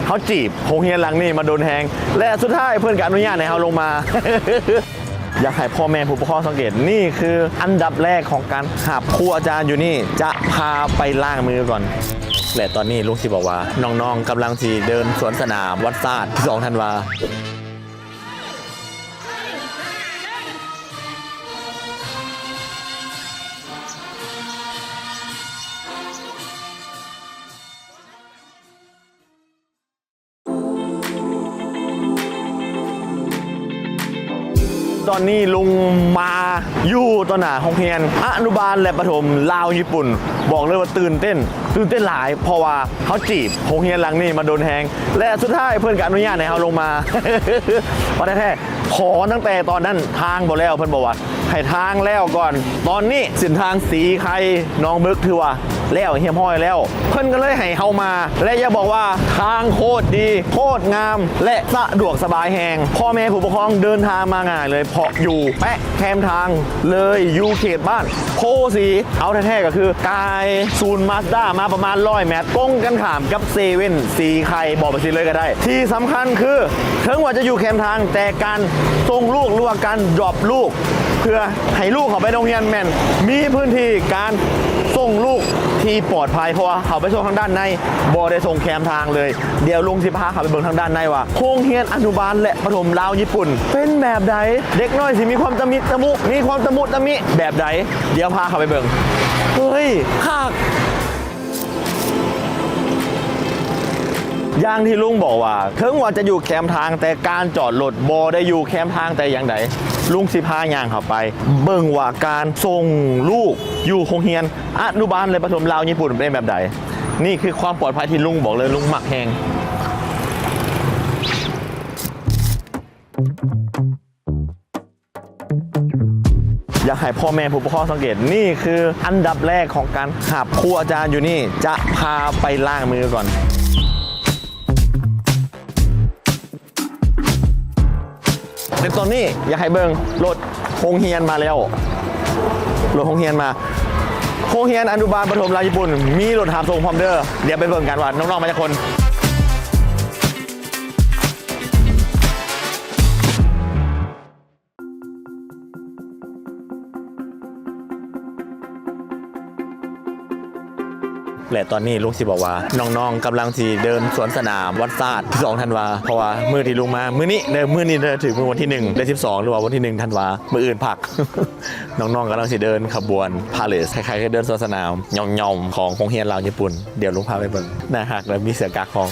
ເຮົາຈີບໂຮງຮຽນຫຼັງນີ້ມາດົນແຮງ ແລະ ສຸດທ້າຍເພິ່ນກໍອະນຸຍາດໃຫ້ເຮົາລົງມາ. ຢາກໃຫ້ພໍ່ແມ່ຜູ້ປົກຄອງສັງເກດ, ນີ້ຄືອັນດັບແລກຂອງການຮັບ. ຄູອາຈານຢູ່ນີ້ຈະພາໄປລ້າງມືກ່ອນ. ແລະ ຕອນນີ້ລຸງຊິບອກວ່າ ນ້ອງໆກຳລັງຊິເດີນສວນສະໜາມວັດຊາດ ສອງທັນວາ. ຕອນນີ້ລຸງມາຢູ່ຕໍ່ໜ້າໂຮງຮຽນອະນຸບານ ແລະ ປະຖົມລາວຍີ່ປຸ່ນ. ບອກເລີຍວ່າຕື່ນເຕັ້ນ, ຕື່ນເຕັ້ນຫຼາຍ ເພາະວ່າເຮົາຈີບໂຮງຮຽນຫຼັງນີ້ມາດົນແຮງ ແລະ ສຸດທ້າຍເພິ່ນກໍອະນຸຍາດໃຫ້ເຮົາລົງມາ. ວ່າແທ້ໆ ຂໍຕັ້ງແຕ່ຕອນນັ້ນທາງບໍ່ແລ້ວ, ເພິ່ນບອກວ່າໃຫ້ທາງແລ້ວກ່ອນ. ຕອນນີ້ເສັ້ນທາງສີໄຄ ໜອງບຶກ ຖືວ່າແລ້ວຮຽບຮ້ອຍແລ້ວ, ເພິ່ນກໍເລີຍໃຫ້ເຮົາມາ ແລະ ຢາກບອກວ່າທາງໂຄດດີ ໂຄດງາມ ແລະ ສະດວກສະບາຍແຮງ. ພໍ່ແມ່ຜູ້ປົກຄອງເດີນທາງມາງ່າຍເລີຍ ເພາະຢູ່ແປະແຄມທາງເລີຍ, ຢູ່ເຂດບ້ານໂພສີ. ເອົາແທ້ໆກໍຄືກາຍສູນມາສດ້າມາປະມານຮ້ອຍແມັດ, ກົງກັນຂ້າມກັບເຊເວັ່ນສີໄຄ ບອກໄປຊີ້ເລີຍກໍໄດ້. ທີ່ສຳຄັນຄື ເຖິງວ່າຈະຢູ່ແຄມທາງ, ແຕ່ການສົ່ງລູກ ຫຼືວ່າການດຣອບລູກ ເພື່ອໃຫ້ລູກເຂົ້າໄປໂຮງຮຽນ ແມ່ນມີພື້ນທີ່ການສົ່ງລູກທີ່ປອດໄພ, ເພາະວ່າເຂົ້າໄປສົ່ງທາງດ້ານໃນ, ບໍ່ໄດ້ສົ່ງແຄມທາງເລີຍ. ດຽວລຸງຊິພາເຂົ້າໄປເບິ່ງທາງດ້ານໃນວ່າ ໂຮງຮຽນອະນຸບານ ແລະ ປະຖົມລາວຍີ່ປຸ່ນເປັນແບບໃດ, ເດັກນ້ອຍຊິມີຄວາມຕະມິດຕະມຸ ມີຄວາມຕະມຸຕະມິແບບໃດ. ດຽວພາເຂົ້າໄປເບິ່ງ. ເຮີ້ຍ ຄັກ! ຢ່າງທີ່ລຸງບອກວ່າ ເຖິງວ່າຈະຢູ່ແຄມທາງ, ແຕ່ການຈອດລົດບໍ່ໄດ້ຢູ່ແຄມທາງແຕ່ຢ່າງໃດ. ລຸງຊິພາຍ່າງເຂົ້າໄປເບິ່ງວ່າການສົ່ງລູກຢູ່ໂຮງຮຽນອະນຸບານ ແລະ ປະຖົມລາວຍີ່ປຸ່ນເປັນແບບໃດ. ນີ້ຄືຄວາມປອດໄພທີ່ລຸງບອກເລີຍ ລຸງມັກແຮງ. ຢາກໃຫ້ພໍ່ແມ່ຜູ້ປົກຄອງສັງເກດ, ນີ້ຄືອັນດັບແລກຂອງການຮັບ. ຄູອາຈານຢູ່ນີ້ຈະພາໄປລ້າງມືກ່ອນ. ແລະ ຕອນນີ້ຢາກໃຫ້ເບິ່ງລົດໂຮງຮຽນມາແລ້ວ, ລົດໂຮງຮຽນມາ. ໂຮງຮຽນອະນຸບານປະຖົມລາວຍີ່ປຸ່ນມີລົດຮັບສົ່ງພ້ອມເດີ. ດຽວໄປເບິ່ງກັນວ່ານ້ອງໆມາຈັກຄົນ. ແລະ ຕອນນີ້ລຸງຊິບອກວ່າ ນ້ອງໆກຳລັງຊິເດີນສວນສະໜາມວັດຊາດ ສິບສອງທັນວາ, ເພາະວ່າມື້ທີ່ລຸງມາ ມື້ນີ້ເດີ ມື້ນີ້ເດີ ຖືກມື້ວັນທີໜຶ່ງ ເດືອນສິບສອງ ຫຼືວ່າວັນທີໜຶ່ງທັນວາ, ມື້ອື່ນພັກ. ນ້ອງໆກຳລັງຊິເດີນຂະບວນພາເຣດ ຄ້າຍໆຄືເດີນສວນສະໜາມຫຍ່ອມໆຂອງໂຮງຮຽນລາວຍີ່ປຸ່ນ. ດຽວລຸງພາໄປເບິ່ງ. ໜ້າຮັກ ແລະ ມີເສື້ອກັກພ້ອມ.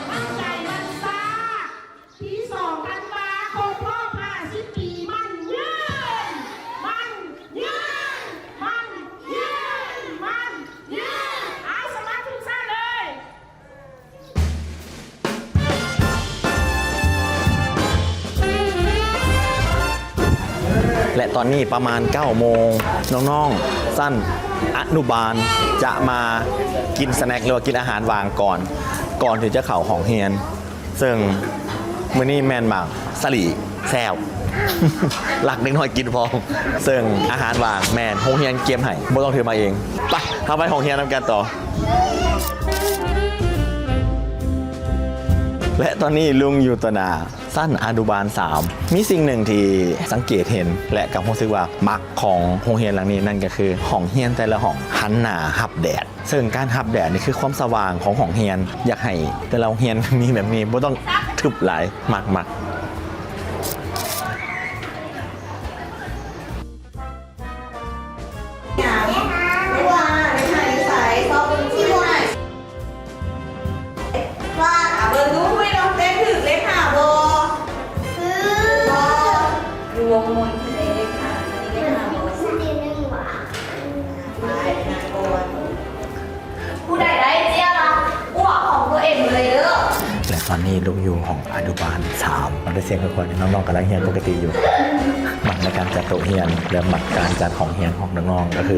ຕັ້ງໃຈມັນຊາ ທີສອງທັນວາ ຄົບຮອບຫ້າສິບປີ ໝັ້ນຍືນ ໝັ້ນຍືນ ໝັ້ນຍືນ ໝັ້ນຍືນ. ເອົາ ສະໝັກທຸກຊາດເລີຍ. ແລະ ຕອນນີ້ປະມານເກົ້າໂມງ ນ້ອງໆຊັ້ນອະນຸບານຈະມາກິນສະແນັກ ຫຼືວ່າກິນອາຫານຫວ່າງກ່ອນ ກ່ອນທີ່ຈະເຂົ້າຫ້ອງຮຽນ. ເຊິ່ງມື້ນີ້ແມ່ນໝາກສາລີ ແຊບ ລັກເດັກນ້ອຍກິນພ້ອມ. ເຊິ່ງອາຫານຫວ່າງແມ່ນໂຮງຮຽນກຽມໃຫ້ ບໍ່ຕ້ອງຖືມາເອງ. ໄປ ເຮົາໄປຫ້ອງຮຽນນຳກັນຕໍ່. ແລະ ຕອນນີ້ລຸງຢູ່ຕໍ່ໜ້າຊັ້ນອະນຸບານສາມ. ມີສິ່ງໜຶ່ງທີ່ສັງເກດເຫັນ ແລະ ກໍຮູ້ສຶກວ່າມັກຂອງໂຮງຮຽນຫຼັງນີ້ ນັ້ນກໍຄືຫ້ອງຮຽນແຕ່ລະຫ້ອງຫັນໜ້າຮັບແດດ. ເຊິ່ງການຮັບແດດນີ້ຄືຄວາມສະຫວ່າງຂອງຫ້ອງຮຽນ. ຢາກໃຫ້ແຕ່ລະໂຮງຮຽນມີແບບນີ້ ບໍ່ຕ້ອງທຶບຫຼາຍ. ມັກໆ. ວ່າ ເບິ່ງດູ ເບິ່ງດູ ເລກຫ້າບໍ່? ຢູ່ວົງມົນ ເລກຫ້າ ເລກຫ້າບໍ່? ຜູ້ໃດໄດ້ເຈ້ຍລະ ອວກຂອງຕົວເອງເລີຍເດີ້. ແລະ ຕອນນີ້ລຸງຢູ່ຫ້ອງອະນຸບານສາມ ໄດ້ເສັງຄ່ອຍໆ ນ້ອງໆກຳລັງຮຽນປົກກະຕິຢູ່. ມັກໃນການຈັດໂຕະຮຽນ ແລະ ມັກການຈັດຫ້ອງຮຽນຂອງນ້ອງໆ ກໍຄື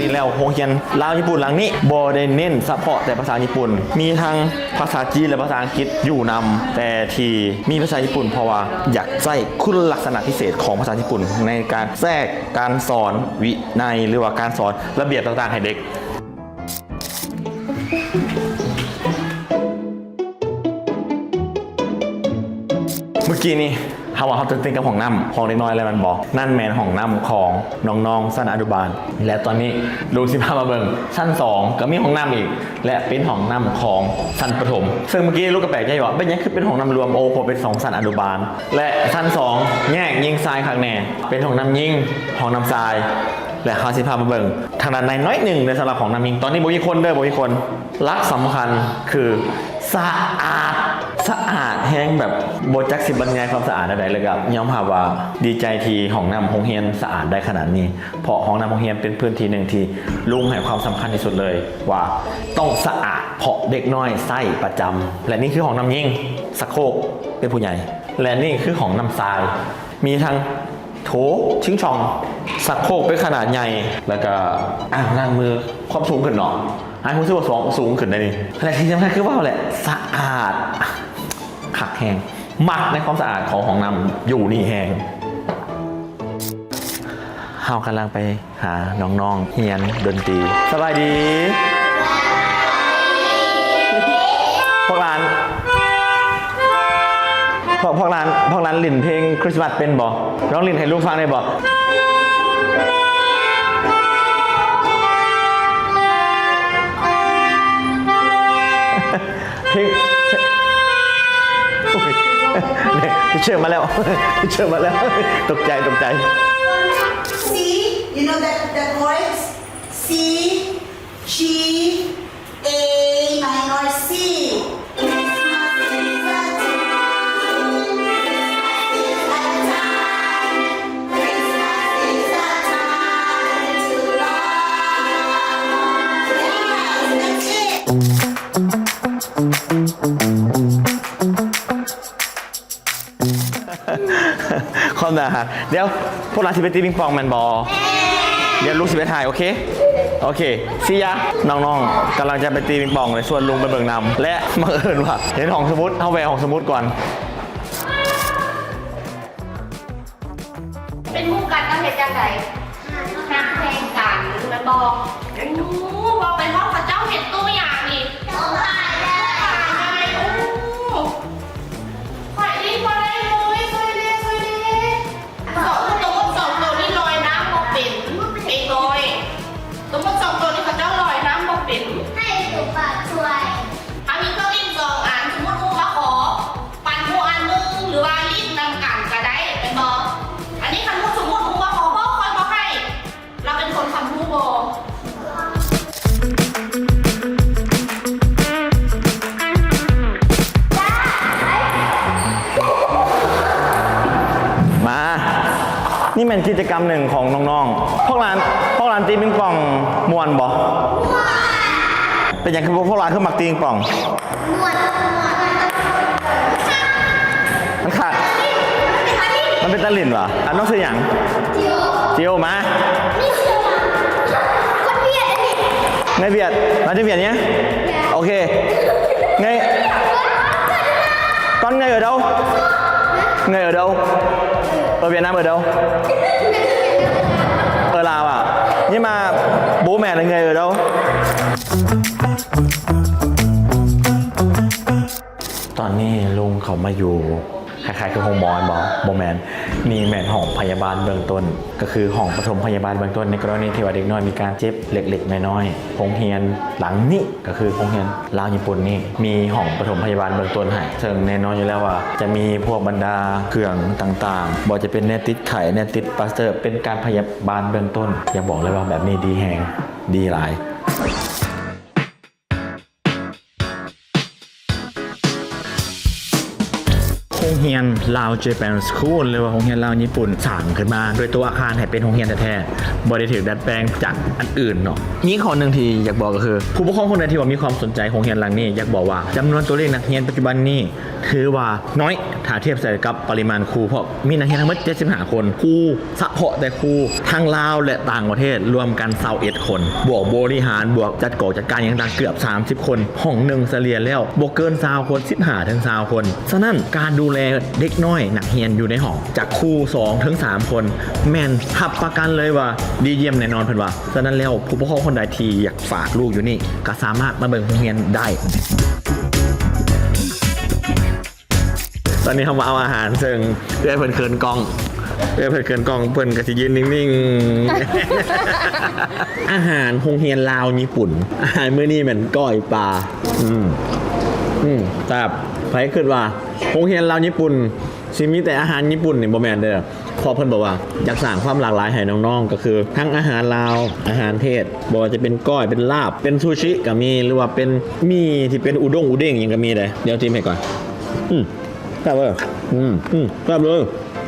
ນີ້ແລ້ວ ໂຮງຮຽນລາວຍີ່ປຸ່ນຫຼັງນີ້ບໍ່ໄດ້ເນັ້ນສະເພາະແຕ່ພາສາຍີ່ປຸ່ນ, ມີທັງພາສາຈີນ ແລະ ພາສາອັງກິດຢູ່ນຳ, ແຕ່ທີ່ມີພາສາຍີ່ປຸ່ນ ເພາະວ່າຢາກໃຊ້ຄຸນລັກສະນະພິເສດຂອງພາສາຍີ່ປຸ່ນ ໃນການແຊກການສອນວິໄນ ຫຼືວ່າການສອນລະບຽບຕ່າງໆໃຫ້ເດັກ. ເມື່ອກີ້ນີ້ເຮົາວ່າເຮົາຕື່ນເຕັ້ນກັບຫ້ອງນ້ຳຂອງເດັກນ້ອຍແລ້ວແມ່ນບໍ່? ນັ້ນແມ່ນຫ້ອງນ້ຳຂອງນ້ອງໆຊັ້ນອະນຸບານ ແລະ ຕອນນີ້ລຸງຊິພາມາເບິ່ງຊັ້ນສອງ ກໍມີຫ້ອງນ້ຳອີກ ແລະ ເປັນຫ້ອງນ້ຳຂອງຊັ້ນປະຖົມ. ເຊິ່ງເມື່ອກີ້ລູກກໍແປກໃຈວ່າເປັນຫຍັງຄືເປັນຫ້ອງນ້ຳລວມ, ໂອ້ ເພາະເປັນສອງຊັ້ນອະນຸບານ ແລະ ຊັ້ນສອງແຍກຍິງຊາຍຄັກແນ່, ເປັນຫ້ອງນ້ຳຍິງ, ຫ້ອງນ້ຳຊາຍ ແລະ ເຮົາຊິພາມາເບິ່ງທາງດ້ານໃນໜ້ອຍໜຶ່ງເດີ ສຳລັບຫ້ອງນ້ຳຍິງ. ຕອນນີ້ບໍ່ມີຄົນເດີ ບໍ່ມີຄົນ. ຫຼັກສຳຄັນຄືສະອາດ ສະອາດແຮງ ແບບບໍ່ຈັກຊິບັນຍາຍຄວາມສະອາດແນວໃດ ແລ້ວກໍຍອມຮັບວ່າດີໃຈທີ່ຫ້ອງນ້ຳໂຮງຮຽນສະອາດໄດ້ຂະໜາດນີ້ ເພາະຫ້ອງນ້ຳໂຮງຮຽນເປັນພື້ນທີ່ໜຶ່ງທີ່ລຸງໃຫ້ຄວາມສຳຄັນທີ່ສຸດເລີຍວ່າຕ້ອງສະອາດ ເພາະເດັກນ້ອຍໃຊ້ປະຈຳ. ແລະນີ້ຄືຫ້ອງນ້ຳຍິງ ຊັກໂຄກເປັນຜູ້ໃຫຍ່ ແລະນີ້ຄືຫ້ອງນ້ຳຊາຍ ມີທັງໂຖ ຊິງຊ່ອງ ຊັກໂຄກເປັນຂະໜາດໃຫຍ່ ແລ້ວກໍອ່າງລ້າງມື ຄວາມສູງຂຶ້ນເນາະ ໃຫ້ຮູ້ສຶກວ່າສູງຂຶ້ນໄດ໋ນີ້. ແລະທີ່ສຳຄັນຄືເວົ້າແຫຼະ ສະອາດ ຄັກແຮງ ມັກໃນຄວາມສະອາດຂອງຫ້ອງນ້ຳຢູ່ນີ້ແຮງ. ເຮົາກຳລັງໄປຫານ້ອງໆຮຽນດົນຕີ. ສະບາຍດີ ພວກຫຼານ ພວກ ພວກຫຼານ ພວກຫຼານຫຼິ້ນເພງຄຣິສມາສເປັນບໍ່? ລອງຫຼິ້ນໃຫ້ລຸງຟັງໄດ້ບໍ່? ເພງ ໂອ້ຍ ທີເຊີມາແລ້ວ ທີເຊີມາແລ້ວ ຕົກໃຈ ຕົກໃຈ. C, you know that, that chords? C, G, A minor, C. Christmas is a time, Christmas is a time, Christmas is a time to love. Yes, that's it. ຄວາມໜ້າຮັກ. ດຽວ ພວກເຮົາຊິໄປຕີປິງປອງແມ່ນບໍ່? ດຽວລູກຊິໄປຖ່າຍ ໂອເຄ ໂອເຄ ຊີຢາ. ນ້ອງໆກຳລັງຈະໄປຕີປິງປອງ ເລີຍຊວນລຸງໄປເບິ່ງນຳ ແລະ ບັງເອີນວ່າເຫັນຫ້ອງສະໝຸດ ເຮົາແວ່ຫ້ອງສະໝຸດກ່ອນ. ເປັນໝູ່ກັນຕ້ອງເຮັດຈັ່ງໃດ? ຮັກແພງກັນແມ່ນບໍ່? ໂອ້ ເວົ້າໄປເວົ້າເຂົາເຈົ້າເຮັດໂຕຢ່າງນີ້ ໂຕຕາຍແລ້ວ ໂອ້ ຂ້ອຍຫຼິ້ນບໍ່ໄດ້ເລີຍ ຊ່ວຍແດ່ ຊ່ວຍແດ່. ສອງ ສົມມຸດສອງໂຕນີ້ລອຍນ້ຳບໍ່ເປັນ ເດັກນ້ອຍ ສົມມຸດສອງໂຕນີ້ເຂົາເຈົ້າລອຍນ້ຳບໍ່ເປັນ ໃຫ້ຕົວປາຊ່ວຍ. ເຮົາມີເຄື່ອງຫຼິ້ນສອງອັນ ສົມມຸດຮູ້ວ່າຂໍ ປັນໝູ່ອັນໜຶ່ງ ຫຼືວ່າຫຼິ້ນນຳກັນກໍໄດ້ແມ່ນບໍ່? ອັນນີ້ຄັນໝູ່ສົມມຸດຮູ້ວ່າຂໍ ບໍ່ ຂ້ອຍບໍ່ໃຫ້ ລາວເປັນຄົນຄັນຮູ້ບໍ່? ມາ ນີ້ແມ່ນກິດຈະກຳໜຶ່ງຂອງນ້ອງໆ. ພວກຫຼານ ພວກຫຼານຕີປິງປອງມ່ວນບໍ່? ເປັນຫຍັງຄືພວກຫຼານຄືມັກຕີປິງປອງ? ມ່ວນ ມັນຄັກ ມັນເປັນຕາຫຼິ້ນຫວາ? ອັນນ້ອງຊື່ຫຍັງ? ຈິວ ມາ ເງຍວຽດ ມາຈາກຫວຽດເນຍ ໂອເຄ ເງຍ ຕອນເງຍເອີເດົາ ເງຍເອີເດົາ ເອີຫວຽດນາມເອີເດົາ ເອີລາວອະ ນີ້ມາ bố mẹ là người ở đâu? ຕອນນີ້ລຸງເຂົາມາຢູ່ ຄ້າຍໆຄືໂຮງໝໍແມ່ນບໍ່? ບໍ່ແມ່ນ ນີ້ແມ່ນຫ້ອງພະຍາບານເບື້ອງຕົ້ນ ກໍຄືຫ້ອງປະຖົມພະຍາບານເບື້ອງຕົ້ນ ໃນກໍລະນີທີ່ວ່າເດັກນ້ອຍມີການເຈັບເລັກໆນ້ອຍໆ. ໂຮງຮຽນຫຼັງນີ້ ກໍຄືໂຮງຮຽນລາວຍີ່ປຸ່ນນີ້ ມີຫ້ອງປະຖົມພະຍາບານເບື້ອງຕົ້ນໃຫ້ ເຊິ່ງແນ່ນອນຢູ່ແລ້ວວ່າຈະມີພວກບັນດາເຄື່ອງຕ່າງໆ ບໍ່ວ່າຈະເປັນແນວຕິດໄຂ້ ແນວຕິດປາສເຕີ ເປັນການພະຍາບານເບື້ອງຕົ້ນ. ຢາກບອກເລີຍວ່າແບບນີ້ດີແຮງ ດີຫຼາຍ. ໂຮງຮຽນ Lao Japan School ຫຼືວ່າໂຮງຮຽນລາວຍີ່ປຸ່ນ ສ້າງຂຶ້ນມາໂດຍຕົວອາຄານໃຫ້ເປັນໂຮງຮຽນແທ້ໆ ບໍ່ໄດ້ຖືກດັດແປງຈາກອັນອື່ນເນາະ. ມີຂໍ້ໜຶ່ງທີ່ຢາກບອກກໍຄື ຜູ້ປົກຄອງຄົນໃດທີ່ວ່າມີຄວາມສົນໃຈໂຮງຮຽນຫຼັງນີ້ ຢາກບອກວ່າຈຳນວນຕົວເລກນັກຮຽນປັດຈຸບັນນີ້ ຖືວ່ານ້ອຍ ຖ້າທຽບໃສ່ກັບປະລິມານຄູ ເພາະມີນັກຮຽນທັງໝົດເຈັດສິບຫ້າຄົນ ຄູ ສະເພາະແຕ່ຄູທັງລາວ ແລະ ຕ່າງປະເທດລວມກັນຊາວເອັດຄົນ ບວກບໍລິຫານ ບວກຈັດກອກຈັດການຫຍັງຕ່າງ ເກືອບສາມສິບຄົນ. ຫ້ອງໜຶ່ງສະເລ່ຍແລ້ວບໍ່ເກີນຊາວຄົນ ສິບຫ້າເຖິງຊາວຄົນ. ສະນັ້ນ ການດູແລເດັກນ້ອຍນັກຮຽນຢູ່ໃນຫ້ອງ ຈາກຄູສອງເຖິງສາມຄົນ ແມ່ນຮັບປະກັນເລີຍວ່າດີຢ້ຽມແນ່ນອນ ເພິ່ນວ່າ. ສະນັ້ນແລ້ວ ຜູ້ປົກຄອງຄົນໃດທີ່ຢາກຝາກລູກຢູ່ນີ້ ກໍສາມາດມາເບິ່ງໂຮງຮຽນໄດ້. ຕອນນີ້ເຮົາມາເອົາອາຫານ ເຊິ່ງເອື້ອຍເພິ່ນເຂີນກ້ອງ ເອື້ອຍເພິ່ນເຂີນກ້ອງ ເພິ່ນກໍຊິຢືນນິ່ງໆ. ອາຫານໂຮງຮຽນລາວຍີ່ປຸ່ນ ອາຫານມື້ນີ້ແມ່ນກ້ອຍປາ. ອືມ ອືມ ແຊບ. ໃຜຄິດວ່າໂຮງຮຽນລາວຍີ່ປຸ່ນຊິມີແຕ່ອາຫານຍີ່ປຸ່ນນີ້ ບໍ່ແມ່ນເດີ້. ເພາະເພິ່ນບອກວ່າຢາກສ້າງຄວາມຫຼາກຫຼາຍໃຫ້ນ້ອງໆ ກໍຄືທັງອາຫານລາວ ອາຫານເທດ ບໍ່ວ່າຈະເປັນກ້ອຍ ເປັນລາບ ເປັນຊູຊິກໍມີ ຫຼືວ່າເປັນໝີ່ທີ່ເປັນອຸດົງອຸເດ້ງຫຍັງກໍມີເດ້. ດຽວຕິມໃຫ້ກ່ອນ. ອືມ ແຊບເລີຍ ອືມ ອືມ ແຊບເລີຍ.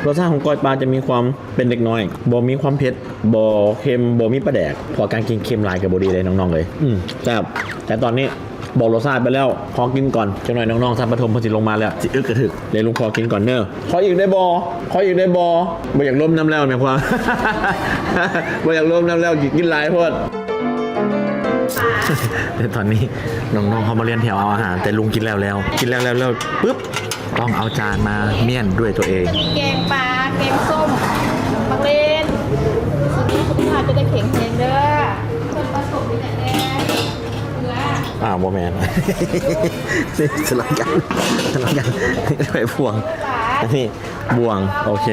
ລົດຊາດຂອງກ້ອຍປາຈະມີຄວາມເປັນເດັກນ້ອຍ ບໍ່ມີຄວາມເຜັດ ບໍ່ເຄັມ ບໍ່ມີປາແດກ ເພາະວ່າການກິນເຄັມຫຼາຍກໍບໍ່ດີເດ້ນ້ອງໆເອີຍ. ອືມ ແຊບ. ແຕ່ຕອນນີ້ບອກລົດຊາດໄປແລ້ວ ຂໍກິນກ່ອນ ຈັກໜ້ອຍນ້ອງໆຊັ້ນປະຖົມເພິ່ນຊິລົງມາແລ້ວ ຊິອຶກກະທຶກ. ເດລຸງຂໍກິນກ່ອນເດີ. ຂໍອີກໄດ້ບໍ່? ຂໍອີກໄດ້ບໍ່? ບໍ່ຢາກລົມນຳແລ້ວແມ່ຄວາມ ບໍ່ຢາກລົມນຳແລ້ວ ກິນຫຼາຍໂພດ. ແຕ່ຕອນນີ້ນ້ອງໆເຂົາມາລຽນແຖວເອົາອາຫານ ແຕ່ລຸງກິນແລ້ວແລ້ວ ກິນແລ້ວແລ້ວແລ້ວປຶບ ຕ້ອງເອົາຈານມາມ້ຽນດ້ວຍຕົວເອງ. ມີແກງປາ ແກງສົ້ມ ໝາກເລນ ຊິດີ ສຸຂະພາບຈະໄດ້ແຂງແຮງເດີ. ສ່ວນປະສົມມີຫຍັງແດ່? ເກືອ. ອ້າວ ບໍ່ແມ່ນ ສະລັບກັນ ສະລັບກັນ ໄປພວງ ອັນນີ້ ບ່ວງ. ໂອເຄ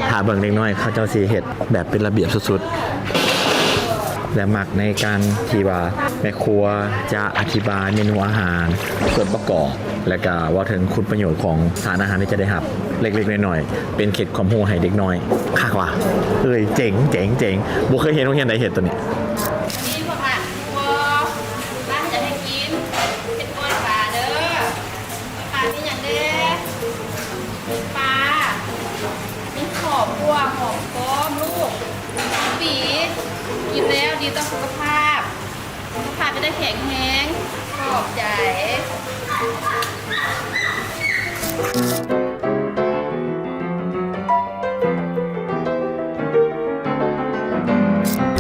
ຖ້າເບິ່ງເດັກນ້ອຍເຂົາເຈົ້າຊິເຮັດແບບເປັນລະບຽບສຸດໆ ແລະ ມັກໃນການທີ່ວ່າແມ່ຄົວຈະອະທິບາຍເມນູອາຫານ ສ່ວນປະກອບ ແລະ ກະເວົ້າເຖິງຄຸນປະໂຫຍດຂອງສານອາຫານທີ່ຈະໄດ້ຮັບ ເລັກໆນ້ອຍໆ ເປັນເຂດຄວາມຮູ້ໃຫ້ເດັກນ້ອຍ. ຄັກວ່າ ເອີຍ ເຈັງ ເຈັງ ເຈັງ. ບໍ່ເຄີຍເຫັນໂຮງຮຽນໃດເຮັດໂຕນີ້. ຮ້ານຈະໃຫ້ກິນເປັນກ້ອຍປາເດີ. ປາມີຫຍັງແດ່? ປາ ມີຂອບ ຂົ້ວ ຫອມປ້ອມ ລູກ ປີ ກິນແລ້ວດີຕໍ່ສຸຂະພາບ ສຸຂະພາບຈະໄດ້ແຂງແຮງ. ຂອບໃຈ.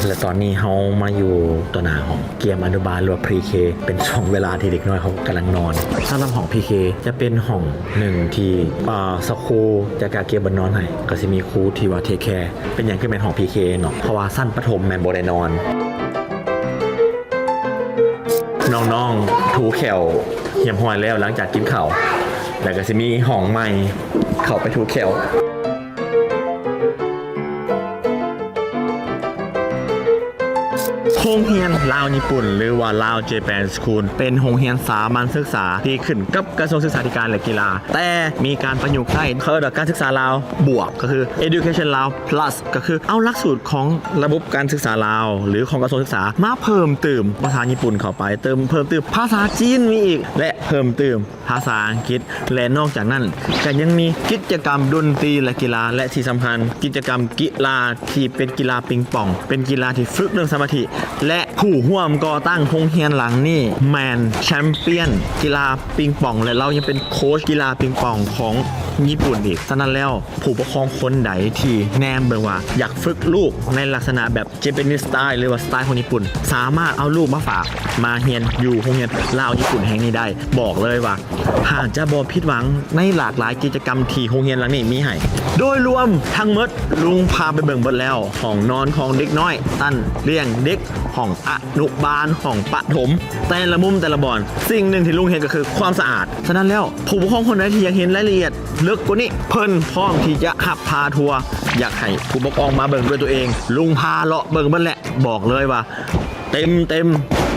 ແລະ ຕອນນີ້ເຮົາມາຢູ່ຕໍ່ໜ້າຫ້ອງກຽມອະນຸບານ ຫຼືວ່າພຣີເຄ ເປັນຊ່ວງເວລາທີ່ເດັກນ້ອຍເຂົາກຳລັງນອນ. ສຳລັບຫ້ອງພຣີເຄຈະເປັນຫ້ອງໜຶ່ງທີ່ ເອີ ສະຄູຈະກະກຽມບັດນອນໃຫ້ ກໍຊິມີຄູທີ່ວ່າເທກແຄ ເປັນຫຍັງຄືແມ່ນຫ້ອງພຣີເຄເນາະ ເພາະວ່າຊັ້ນປະຖົມແມ່ນບໍ່ໄດ້ນອນ. ນ້ອງໆ ຖູແຂ້ວຮຽບຮ້ອຍແລ້ວ ຫຼັງຈາກກິນເຂົ້າ ແລ້ວກໍຊິມີຫ້ອງໃໝ່ເຂົ້າໄປຖູແຂ້ວ. ໂຮງຮຽນລາວຍີ່ປຸ່ນ ຫຼືວ່າ Lao Japan School ເປັນໂຮງຮຽນສາມັນສຶກສາທີ່ຂຶ້ນກັບກະຊວງສຶກສາທິການ ແລະ ກິລາ ແຕ່ມີການປະຍຸກໃຊ້ ເຂົາເອີ້ນວ່າການສຶກສາລາວບວກ ກໍຄື Education Lao Plus ກໍຄືເອົາຫຼັກສູດຂອງລະບົບການສຶກສາລາວ ຫຼື ຂອງກະຊວງສຶກສາມາເພີ່ມຕື່ມພາສາຍີ່ປຸ່ນເຂົ້າໄປ ເຕີມ ເພີ່ມຕື່ມພາສາຈີນມີອີກ ແລະ ເພີ່ມຕື່ມພາສາອັງກິດ ແລະ ນອກຈາກນັ້ນກໍຍັງມີກິດຈະກຳດົນຕີ ແລະ ກິລາ ແລະ ທີ່ສຳຄັນ ກິດຈະກຳກິລາທີ່ເປັນກິລາປິງປອງ ເປັນກິລາທີ່ຝຶກເລື່ອງສະມາທິ ແລະ ຜູ້ຮ່ວມກໍ່ຕັ້ງໂຮງຮຽນຫຼັງນີ້ແມ່ນແຊມປຽນກິລາປິງປອງ ແລະ ລາວຍັງເປັນໂຄດກິລາປິງປອງຂອງຍີ່ປຸ່ນອີກ. ສະນັ້ນແລ້ວ ຜູ້ປົກຄອງຄົນໃດທີ່ແນມເບິ່ງວ່າຢາກຝຶກລູກໃນລັກສະນະແບບ Japanese style ຫຼືວ່າສະໄຕຂອງຍີ່ປຸ່ນ ສາມາດເອົາລູກມາຝາກມາຮຽນຢູ່ໂຮງຮຽນລາວຍີ່ປຸ່ນແຫ່ງນີ້ໄດ້. ບອກເລີຍວ່າຫາກຈະບໍ່ຜິດຫວັງໃນຫຼາກຫຼາຍກິດຈະກຳທີ່ໂຮງຮຽນຫຼັງນີ້ມີໃຫ້. ໂດຍລວມທັງໝົດ ລຸງພາໄປເບິ່ງເບິດແລ້ວ ຫ້ອງນອນຂອງເດັກນ້ອຍ ຊັ້ນລ້ຽງເດັກ ຫ້ອງອະນຸບານ ຫ້ອງປະຖົມ ແຕ່ລະມຸມແຕ່ລະບ່ອນ ສິ່ງໜຶ່ງທີ່ລຸງເຫັນກໍຄືຄວາມສະອາດ. ສະນັ້ນແລ້ວ ຜູ້ປົກຄອງຄົນໃດທີ່ຢາກເຫັນລາຍລະອຽດເລິກກວ່ານີ້ ເພິ່ນພ້ອມທີ່ຈະຮັບພາທົວ ຢາກໃຫ້ຜູ້ປົກຄອງມາເບິ່ງດ້ວຍຕົວເອງ ລຸງພາເລາະເບິ່ງເບິດແຫຼະ. ບອກເລີຍວ່າເຕັມ ເຕັມ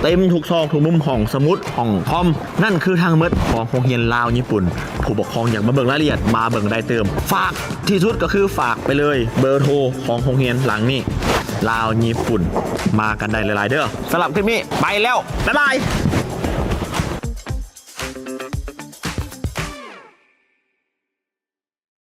ເຕັມທຸກຊອກທຸກມຸມ ຫ້ອງສະໝຸດ ຫ້ອງຄອມ ນັ້ນຄືທັງໝົດຂອງໂຮງຮຽນລາວຍີ່ປຸ່ນ. ຜູ້ປົກຄອງຢາກມາເບິ່ງລາຍລະອຽດ ມາເບິ່ງໄດ້ຕື່ມ. ຝາກທີ່ສຸດກໍຄືຝາກໄປເລີຍເບີໂທຂອງໂຮງຮຽນຫຼັງນີ້ ລາວຍີ່ປຸ່ນ ມາກັນໄດ້ຫຼາຍໆເດີ. ສຳລັບຄລິບນີ້ໄປແລ້ວ ບາຍບາຍ.